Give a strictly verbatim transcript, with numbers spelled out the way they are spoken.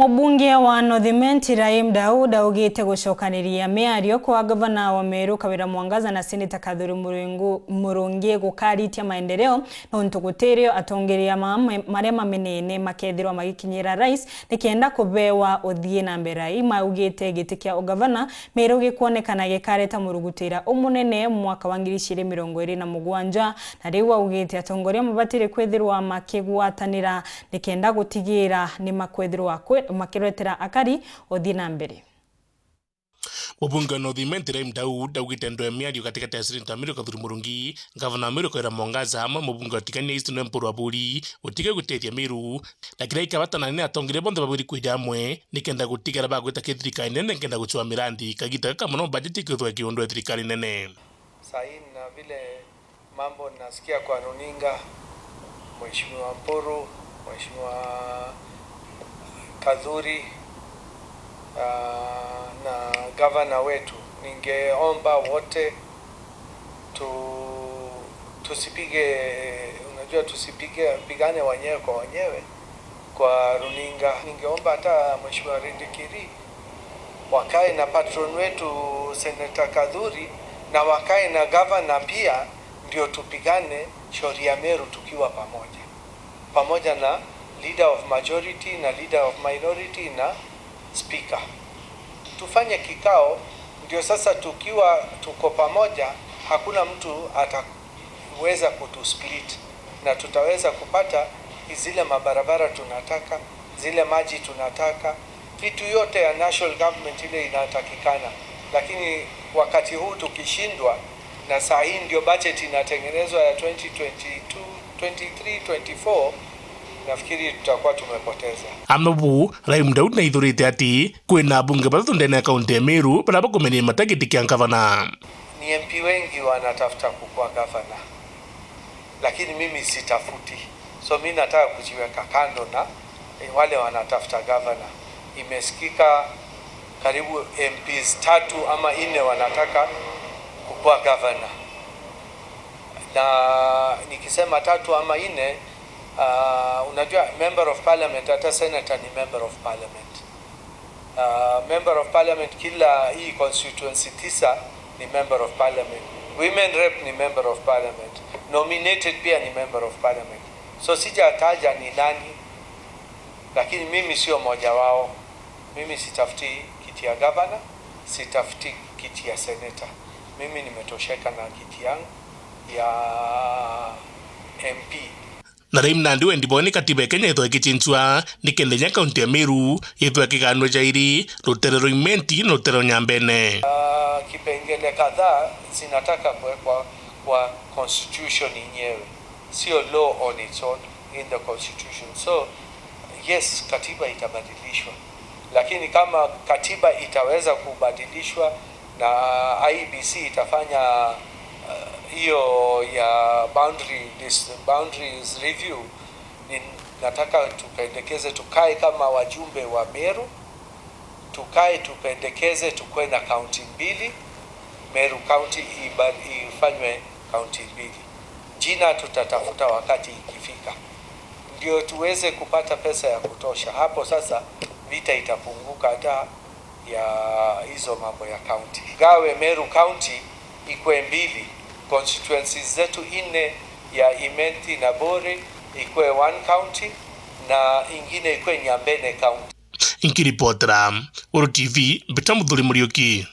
Mubunge wa North Imenti Raim Daud augite gucokaniria miario kwa gavana wa Meru Kawira Mwangaza na seneta Kathuri Murungu-, Murungi gukaritia maendeleo, nontu gutirio atongeria ma-, maria mamenene makethirwa magikinyira rais nikenda kubewa uthii na mbere. Ima augite giti kia ugavana Meru gikwonekana gikareta murugutira umunene mwaka wa ngiri igiri mirongo iri na mugwanja, na riu augite atongoria mabatire kwithirwa makigwatanira nikenda gutigira ni makwithirwa kwe-, makiretera akari uthii na mbere. Mubunge wa North Imenti Raim Daud augite ndwe miario gatigati ya seneta wa Meru Kathuri Murungi, gavana wa Meru Kawira Mwangaza, amwe mubunge wa Tigania East nwe Mpuru Aburi, gutiga gutethia Meru, na kiria gikabatana ni atongeria bonthe babwiri kwija amwe nikenda gutigara bagwita kithirikari nene nikenda gucua mirandi kagita gaka mono bajeti ikiuthwa ikiundwa thirikari nene. Sahi na vile mambo nasikia kwa runinga, Mheshimiwa Mpuru, Mheshimiwa Kathuri, ah, na gavana wetu, ningeomba wote tu-, tusipige, unajua, tusipige, pigane wenyewe kwa wenyewe kwa runinga. Ningeomba hata Mheshimiwa Rindikiri wakae na patron wetu Senator Kathuri na wakae na gavana pia, ndio tupigane shauri ya Meru tukiwa pamoja, pamoja na leader of majority na leader of minority na speaker. Tufanye kikao, ndio sasa tukiwa tuko pamoja, hakuna mtu ataweza kutusplit, na tutaweza kupata zile mabarabara tunataka, zile maji tunataka, vitu yote ya national government ile inatakikana. Lakini wakati huu tukishindwa, na saa hii ndio budget inatengenezwa ya twenty twenty-two, twenty-three, twenty-four, nafikiri tutakuwa tumepoteza. Amwe bu, Raim Daud naithurite ati kwina abunge bathatu ndene ya kaunti ya Meru baria bakumenyia mata giti kia ngavana. Ni M P wengi wanatafuta kukua gavana, lakini mimi sitafuti. So mi nataka kujiweka kando na, eh, wale wanatafuta gavana. Imesikika karibu M Ps tatu ama nne wanataka kukua gavana. Na nikisema tatu ama nne, ah, unajua member of parliament, hata senator ni member of parliament. Ah, member of parliament, kila hii constituency tisa ni member of parliament. Women rep ni member of parliament. Nominated pia ni member of parliament. So sijataja ni nani, lakini mimi sio moja wao. Mimi sitafuti kiti ya gavana, sitafuti kiti ya seneta. Mimi nimetosheka na kiti yangu ya M P. Na Raim nandi wendi bwawe ni katiba ya Kenya ithwe ikicinchua, nikenda inya kaunti ya Meru ithwe ikiganwe jairi, rutere rwa Imenti na rutere rwa Nyambene. Ah, kipengele kadhaa zinataka kuwekwa kwa constitution yenyewe, sio law on its own in the constitution. So, yes, katiba itabadilishwa, lakini kama katiba itaweza kubadilishwa na I E B C itafanya, uh, hiyo ya boundary, this boundaries review, ni-, nataka tupendekeze tukae kama wajumbe wa Meru, tukae tupendekeze tukue na kaunti mbili, Meru County iba-, ifanywe kaunti mbili. Jina tutatafuta wakati ikifika, ndio tuweze kupata pesa ya kutosha. Hapo sasa vita itapunguka hata ya hizo mambo ya county. Gawe Meru County ikue mbili, constituencies zetu nne ya Imenti na Bore ikue one county, na ingine ikue Nyambene County. Nkiripotera Uru T V, Mbita Muthuri Muriuki.